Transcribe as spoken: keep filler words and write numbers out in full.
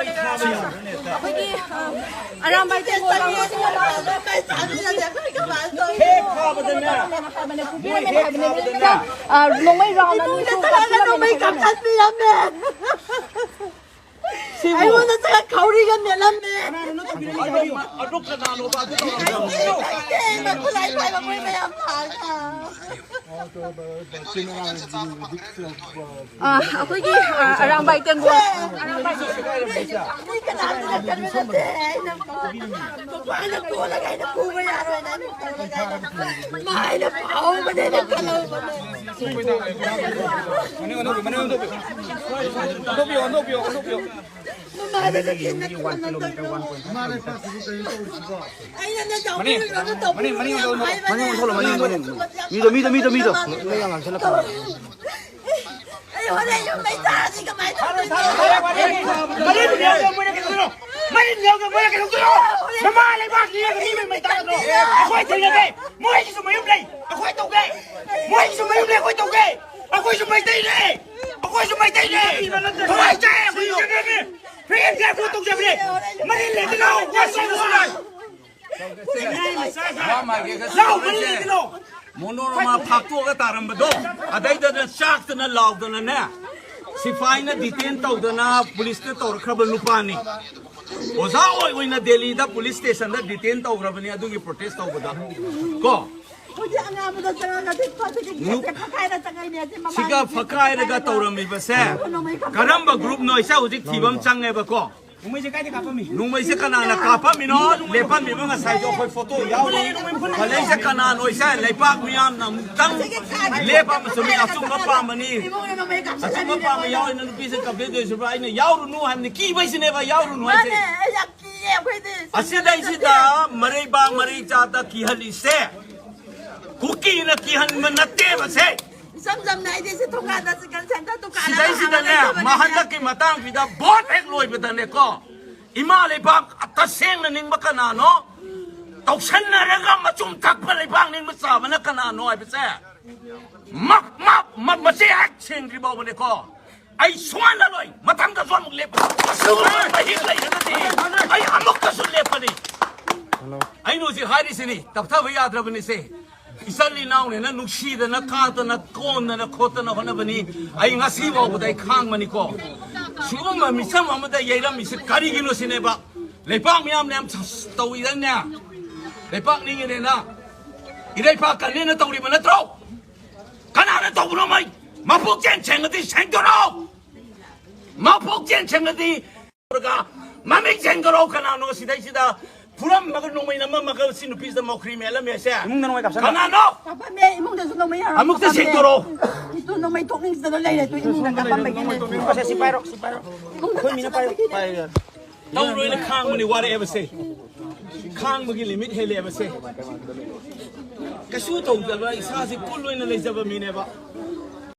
ꯑꯩꯈꯣꯏꯒꯤ, ꯑ, ꯑꯔꯥꯝꯕꯥꯏ ꯇꯦꯡꯒꯣꯜ ꯀꯥꯡꯕꯨꯁꯤꯡꯅ ꯍꯦꯛ ꯐꯥꯕꯗꯅꯦ, ꯃꯣꯏ ꯍꯦꯛ ꯐꯥꯕꯗꯅꯦ, ꯑ, ꯅꯣꯡꯃꯩ ꯔꯥꯎꯟ ꯑꯅꯤ ꯁꯨꯕ ꯅꯣꯡꯃꯩ ꯀꯥꯞꯁꯤꯜꯂꯝꯃꯦ꯫ ꯀꯥꯞꯊꯠꯄꯤꯔꯝꯃꯦ꯫ ꯁꯤꯕꯨ ꯑꯩꯉꯣꯟꯗ ꯆꯒꯠ ꯈꯧꯔꯤꯒ ꯅꯦꯠꯂꯝꯃꯦ꯫ ꯀꯅꯥꯅꯣ ꯅꯠꯇꯕꯤꯔꯝꯃꯤꯗꯣ? ꯑꯗꯨ ꯀꯅꯥꯅꯣꯕ ꯑꯗꯨ ꯇꯧꯔꯝꯃꯤꯗꯣ? ꯑꯩ ꯈꯨꯠꯂꯥꯏ ꯄꯥꯏꯕ ꯃꯣꯏ ꯃꯌꯥꯝ ꯂꯥꯛꯑꯒ꯫ ꯑ, ꯑꯩꯈꯣꯏꯒꯤ, ꯑ, ꯑꯔꯥꯝꯕꯥꯏ ꯇꯦꯡꯒꯣꯜ, ꯑꯔꯥꯝꯕꯥꯏ ꯃꯤ ꯀꯅꯥꯝꯇꯅ ꯀꯟꯕ ꯅꯠꯇꯦ꯫ ꯑꯩꯅ ꯃꯄꯥꯅ ꯀꯣꯜꯂꯒ ꯑꯩꯅ ꯄꯨꯕ ꯌꯥꯔꯣꯏꯅ ꯑꯩꯅ ꯇꯧꯔꯒ ꯑꯩꯅ ꯃꯥ ꯑꯩꯅ ꯐꯥꯍꯧꯕꯅꯦꯅ ꯈꯜꯍꯧꯕꯅꯦ꯫ ꯃꯃꯥꯗ ꯀꯩꯅꯣ ꯇꯧꯔꯤꯁꯤꯕꯣ? ꯑꯩꯅꯅꯦ ꯆꯥꯎꯕꯤꯔꯨꯔꯒ ꯇꯧꯕꯤꯔꯨꯔꯒ ꯌꯥꯝ ꯍꯥꯏꯕꯅꯦ꯫ ꯃꯅꯤꯡ ꯑꯣꯟꯊꯣꯛꯂꯣ, ꯃꯅꯤꯡ ꯑꯣꯟꯊꯣꯛꯂꯣ, ꯃꯅꯤꯡ ꯑꯣꯟꯊꯣꯛꯂꯣ꯫ ꯃꯤꯗꯣ, ꯃꯤꯗꯣ, ꯃꯤꯗꯣ, ꯃꯤꯗꯣ꯫ ꯑꯩ ꯍꯣꯔꯦꯟ ꯌꯨꯝ ꯃꯩ ꯆꯥꯔꯗꯤ ꯀꯃꯥꯏꯅ ꯇꯧꯗꯣꯏꯅꯣ? ꯃꯔꯤꯟ ꯌꯥꯎꯗ ꯃꯣꯏꯅ ꯀꯩꯗꯧꯗꯣꯏꯅꯣ? ꯃꯔꯤꯟ ꯌꯥꯎꯗ ꯃꯣꯏꯅ ꯀꯩꯗꯧꯗꯣꯏꯅꯣ? ꯃꯃꯥ ꯂꯩꯕꯥꯛ ꯌꯦꯡꯉꯒ ꯃꯤ ꯃꯩ ꯃꯩ ꯆꯥꯒꯗ꯭ꯔꯣ? ꯑꯩꯈꯣꯏ ꯊꯦꯡꯅꯒꯦ꯫ ꯃꯣꯏꯒꯤꯁꯨ ꯃꯌꯨꯝ ꯂꯩ, ꯑꯩꯈꯣꯏ ꯇꯧꯒꯦ꯫ ꯃꯣꯏꯒꯤꯁꯨ ꯃꯌꯨꯝ ꯂꯩ, ꯑꯩꯈꯣꯏ ꯇꯧꯒꯦ꯫ ꯑꯩꯈꯣꯏꯁꯨ ꯃꯩꯇꯩꯅꯦ꯫ ꯑꯩꯈꯣꯏꯁꯨ ꯃꯩꯇꯩꯅꯦ꯫ ꯊꯋꯥꯏ ꯆꯥꯏ ꯑꯩꯈꯣꯏꯁꯨ꯫ ꯐ꯭ꯔꯤꯗꯝ ꯐꯥꯏꯇꯔ ꯇꯧꯖꯕꯅꯦ꯫ ꯃꯔꯤꯟ ꯂꯩꯇꯅ ꯋꯥ ꯁꯥꯎꯅꯨ꯫ ꯂꯥꯎ, ꯃꯔꯤꯟ ꯂꯩꯇꯅ꯫ ꯃꯣꯅꯣꯔꯃꯥ ꯐꯥꯛꯇꯣꯛꯑꯒ ꯇꯥꯔꯝꯕꯗꯣ, ꯑꯗꯩꯗꯅ ꯆꯥꯛꯇꯅ ꯂꯥꯎꯗꯅꯅꯦ, ꯁꯤꯐꯥꯏꯅ ꯗꯤꯇꯦꯟ ꯇꯧꯗꯅ ꯄꯨꯂꯤꯁꯇ ꯇꯧꯔꯛꯈ꯭ꯔꯕ ꯅꯨꯄꯥꯅꯤ꯫ ꯑꯣꯖꯥ ꯑꯣꯏ ꯑꯣꯏꯅ ꯗꯦꯜꯂꯤꯗ ꯄꯨꯂꯤꯁ ꯁ꯭ꯇꯦꯁꯟꯗ ꯗꯤꯇꯦꯟ ꯇꯧꯈ꯭ꯔꯕꯅꯤ ꯑꯗꯨꯒꯤ ꯄ꯭ꯔꯣꯇꯦꯁ ꯇꯧꯕꯗ꯫ ꯀꯣ? ꯍꯧꯖꯤꯛ ꯑꯉꯥꯡꯕꯗ ꯆꯪꯉꯒ ꯐꯠꯇꯒꯤ ꯅꯨ-, ꯒꯦꯠꯁꯦ ꯐꯛꯀꯥꯏꯔ ꯆꯪꯉꯛꯏꯅꯦ꯫ ꯑꯁꯤ ꯃꯃꯥꯏ ꯁꯤꯒ ꯒꯦꯠꯁꯦ ꯐꯛꯀꯥꯏꯔꯒ ꯐꯛꯀꯥꯏꯔ ꯇꯧꯔꯝꯃꯤꯕꯁꯦ ꯅꯣꯡꯃꯩ ꯀꯥꯞꯄ ꯀꯔꯝꯕ ꯒ꯭ꯔꯨꯞꯅꯣ ꯍꯥꯏꯁꯦ ꯍꯧꯖꯤꯛ ꯊꯤꯕ ꯑꯃ ꯆꯪꯉꯦꯕꯀꯣ꯫ ꯅꯣꯡꯃꯩꯁꯦ ꯀꯥꯏꯗ ꯀꯥꯞꯄꯝꯃꯤ? ꯅꯣꯡꯃꯩꯁꯦ ꯀꯅꯥꯅ ꯀꯥꯞꯄꯝꯃꯤꯅꯣ? ꯂꯦꯞꯄꯝꯃꯤꯕ ꯉꯁꯥꯏꯗꯣ ꯑꯩꯈꯣꯏ ꯐꯣꯇꯣ ꯌꯥꯎꯔꯤ꯫ ꯅꯣꯡꯃꯩ, ꯅꯣꯡꯃꯩ ꯃꯈꯨꯟ ꯐꯂꯩꯁꯦ ꯀꯅꯥꯅꯣ ꯍꯥꯏꯁꯦ ꯂꯩꯄꯥꯛ ꯃꯤꯌꯥꯝꯅ ꯑꯃꯨꯛꯇꯪ ꯂꯦꯞꯄ ꯑꯃꯁꯨꯡ ꯑꯆꯨꯝꯕ ꯄꯥꯝꯕꯅꯤ꯫ ꯏꯕꯨꯡꯅ ꯅꯣꯡꯃꯩ ꯑꯆꯨꯝꯕ ꯀꯥꯞꯁꯤꯜꯂꯝꯃꯤꯅꯦ ꯄꯥꯝꯕ ꯑꯩꯈꯣꯏꯗ꯫ ꯌꯥꯎꯔꯤꯅ ꯅꯨꯄꯤꯁꯦ ꯀꯝꯄ꯭ꯂꯦꯟ ꯇꯧꯔꯤꯁꯤꯕ꯭ꯔꯥ? ꯑꯩꯅ ꯌꯥꯎꯔꯨꯅꯨ ꯍꯥꯏꯕꯅꯤ, ꯀꯤꯕꯩꯁꯤꯅꯦꯕ ꯌꯥꯎꯔꯨꯅꯨ ꯍꯥꯏꯁꯦ꯫ ꯃꯥꯅꯦ, ꯑꯩ ꯌꯥꯝ ꯀꯤꯌꯦ ꯑꯩꯈꯣꯏꯗꯤ꯫ ꯑꯁꯤꯗꯩꯁꯤꯗ ꯃꯔꯩꯕꯥꯛ ꯃꯔꯩ ꯆꯥꯗ ꯀꯤꯍꯜꯂꯤꯁꯦ ꯀꯨꯀꯤꯅ ꯀꯤꯍꯟꯕ ꯅꯠꯇꯦꯕꯁꯦ꯫ ꯏꯆꯝ ꯆꯝꯅ ꯑꯩꯗꯤ ꯁꯤ ꯊꯣꯡꯒꯥꯟꯗ ꯆꯤꯀꯟ ꯁꯦꯟꯇꯔ ꯗꯨꯀꯥꯟ ꯑꯃ ꯁꯤꯗꯩꯁꯤꯗꯅꯦ, ꯍꯥꯡꯉꯒ ꯂꯩꯖꯕꯅꯤꯅ꯫ ꯃꯍꯟꯗꯛꯀꯤ ꯃꯇꯥꯡꯁꯤꯗ ꯚꯣꯠ ꯍꯦꯛ ꯂꯣꯏꯕꯗꯅꯦꯀꯣ, ꯏꯃꯥ ꯂꯩꯕꯥꯛ ꯇꯁꯦꯡꯅ ꯅꯤꯡꯕ ꯀꯅꯥꯅꯣ? ꯇꯧꯁꯟꯅꯔꯒ ꯃꯆꯨꯝ ꯊꯛꯄ ꯂꯩꯕꯥꯛ ꯅꯤꯡꯕ ꯆꯥꯕꯅ ꯀꯅꯥꯅꯣ ꯍꯥꯏꯕꯁꯦ ꯃꯞ, ꯃꯞ, ꯃꯞ, ꯃꯆꯦ ꯍꯦꯛ ꯁꯦꯡꯗ꯭ꯔꯤ ꯐꯥꯎꯕꯅꯦꯀꯣ꯫ ꯑꯩ ꯁꯨꯡꯍꯜꯂꯔꯣꯏ꯫ ꯃꯊꯪꯗꯁꯨ ꯑꯃꯨꯛ ꯂꯦꯞꯄ꯫ ꯁꯤꯒꯨꯝꯕ ꯃꯍꯤꯛ ꯂꯩꯔꯒꯗꯤ ꯑꯩ ꯑꯃꯨꯛꯀꯁꯨ ꯂꯦꯞꯄꯅꯤ꯫ ꯑꯩꯅ ꯍꯧꯖꯤꯛ ꯍꯥꯏꯔꯤꯁꯤꯅꯤ, ꯇꯞꯊꯕ ꯌꯥꯗ꯭ꯔꯕꯅꯤꯁꯦ꯫ ꯏꯆꯜ ꯏꯅꯥꯎꯅꯦꯅ ꯅꯨꯡꯁꯤꯗꯅ, ꯀꯥꯗꯅ, ꯀꯣꯟꯗꯅ ꯈꯣꯠꯇꯅ ꯍꯣꯠꯅꯕꯅꯤ꯫ ꯑꯩ ꯉꯁꯤ ꯐꯥꯎꯕꯗ ꯑꯩ ꯈꯥꯡꯕꯅꯤꯀꯣ꯫ ꯁꯤꯒꯨꯝꯕ ꯃꯤꯆꯝ ꯑꯃꯗ ꯌꯩꯔꯝꯃꯤꯁꯤ ꯀꯔꯤꯒꯤꯅꯣ ꯁꯤꯅꯦꯕ꯫ ꯂꯩꯄꯥꯛ ꯃꯤꯌꯥꯝꯅ ꯌꯥꯝ ꯇꯧꯏꯗꯅꯦ꯫ ꯂꯩꯄꯥꯛ ꯅꯤꯡꯉꯤꯅꯦꯅ, ꯏꯔꯩꯄꯥꯛ ꯀꯟꯅꯦꯅ ꯇꯧꯔꯤꯕ ꯅꯠꯇ꯭ꯔꯣ? ꯀꯅꯥꯅ ꯇꯧꯕꯅꯣ? ꯃꯩ ꯃꯄꯨꯛꯆꯦꯟ ꯁꯦꯡꯉꯗꯤ ꯁꯦꯡꯗꯣꯔꯛꯑꯣ꯫ ꯃꯄꯨꯛꯆꯦꯟ ꯁꯦꯡꯉꯗꯤ ꯃꯃꯤꯡ ꯆꯦꯟꯈ꯭ꯔꯣ꯫ ꯀꯅꯥꯅꯣ ꯁꯤꯗꯩꯁꯤꯗ ꯐꯨꯔꯝꯃꯒ ꯅꯣꯡꯃꯩ ꯅꯝꯃꯝꯃꯒ ꯁꯤ ꯅꯨꯄꯤꯁꯤꯗ ꯃꯧꯈ꯭ꯔꯤ ꯃꯦꯜꯂꯝꯃꯦꯁꯦ? ꯏꯃꯨꯡꯗ ꯅꯣꯡꯃꯩ ꯀꯥꯞꯁꯟꯕ꯫ ꯀꯅꯥꯅꯣ? ꯀꯥꯞꯄꯝꯃꯦ, ꯏꯃꯨꯡꯗꯁꯨ ꯅꯣꯡꯃꯩ ꯌꯥꯎꯔꯝꯃꯦ, ꯑꯃꯨꯛꯇ ꯀꯥꯞꯄꯝꯃꯦ꯫ ꯁꯦꯡꯗꯣꯔꯛꯑꯣ꯫ ꯏꯇꯨ ꯅꯣꯡꯃꯩ ꯊꯣꯛꯅꯤꯡꯗꯅ ꯂꯩꯔꯦ, ꯇꯨ ꯏꯃꯨꯡꯗ ꯀꯥꯞꯄꯝꯕꯒꯤꯅꯦ꯫ ꯁꯦ, ꯁꯤ ꯄꯥꯏꯔꯣ, ꯁꯤ ꯄꯥꯏꯔꯣ꯫ ꯏꯃꯨꯡꯗ ꯑꯩꯈꯣꯏ ꯃꯤꯅ ꯄꯥꯏꯔꯣ, ꯀꯥꯞꯄꯝꯕꯒꯤꯅꯦ꯫ ꯄꯥꯏꯔꯣ꯫ ꯇꯧꯔꯣꯏꯅ ꯈꯥꯡꯕꯅꯤ ꯋꯥꯔꯛꯑꯦꯕꯁꯦ꯫ ꯈꯥꯡꯕꯒꯤ ꯂꯤꯃꯤꯠ ꯍꯦꯜꯂꯦꯕꯁꯦ꯫ ꯀꯩꯁꯨ ꯇꯧꯗꯕ ꯏꯁꯥꯁꯦ ꯀꯨꯜ ꯑꯣꯏꯅ ꯂꯩꯖꯕ ꯃꯤꯅꯦꯕ꯫